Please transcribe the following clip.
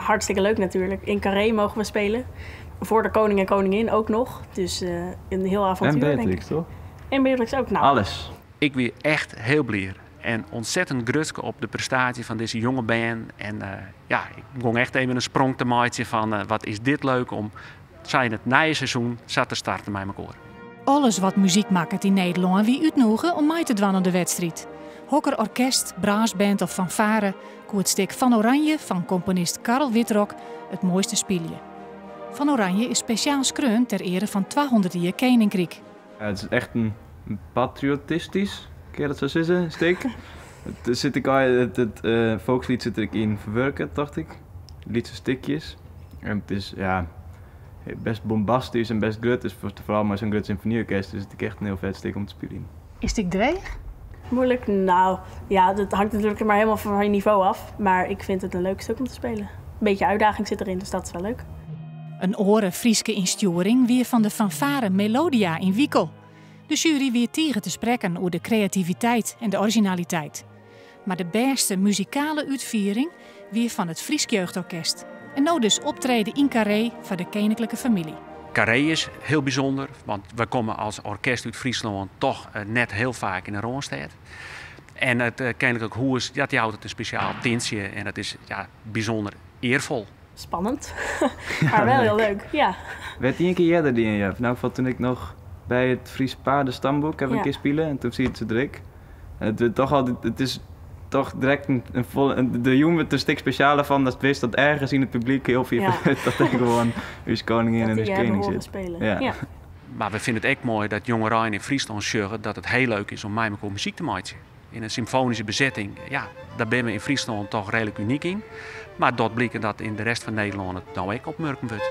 Hartstikke leuk natuurlijk. In Carré mogen we spelen. Voor de koning en koningin ook nog. Dus een heel avontuur. En Beatrix, toch? En Beatrix ook. Nou. Alles. Ik ben echt heel blij. En ontzettend grutsk op de prestatie van deze jonge band. En ja, ik begon echt even een sprong te maken van wat is dit leuk om zijn het nieuwe seizoen zat te starten met mijn koor. Alles wat muziek maakt in Nederland wie uitnoegen om mij te dwannen de wedstrijd. Hokker orkest, brassband of fanfare, koe het stik Van Oranje van componist Karel Wittrock het mooiste spielje. Van Oranje is speciaal skreun ter ere van 200 jaar Koninkrijk. Ja, het is echt een patriotistisch, kun je dat zo zeggen, stik? Het zit ik al, het volkslied zit ik in verwerken, dacht ik. Liedse stikjes. En het is ja, best bombastisch en best grut. Dus vooral maar zo'n grut symfonieorkest is het echt een heel vet stik om te spelen. Is het dreig? Moeilijk? Nou, ja, dat hangt natuurlijk maar helemaal van je niveau af. Maar ik vind het een leuk stuk om te spelen. Een beetje uitdaging zit erin, dus dat is wel leuk. Een oren Frieske insturing weer van de fanfare Melodia in Wiekel. De jury weer tegen te spreken over de creativiteit en de originaliteit. Maar de beste muzikale uitviering weer van het Fries Jeugdorkest. En nou dus optreden in Carré van de koninklijke familie. Carré is heel bijzonder, want we komen als orkest uit Friesland toch net heel vaak in de Randstad. En het Koninklijk Huis, ja, die houdt het een speciaal tintje en dat is ja, bijzonder eervol. Spannend, maar wel heel leuk. Ja. Werd die een keer eerder die in je? Nou, toen ik nog bij het Fries Paardenstamboek heb ik een keer spelen en toen zie je het zo druk. En het, toch altijd, het is toch direct een volle, de jongen met een stuk speciale van dat wist dat ergens in het publiek heel veel ja. dat er gewoon uw koningin en uw koning zit. Spelen. Ja. Ja. Maar we vinden het echt mooi dat jongerein in Friesland zeggen dat het heel leuk is om mij met muziek te maken. In een symfonische bezetting, ja, daar ben we in Friesland toch redelijk uniek in. Maar dat blijkt dat in de rest van Nederland het nou ook opmerken wordt.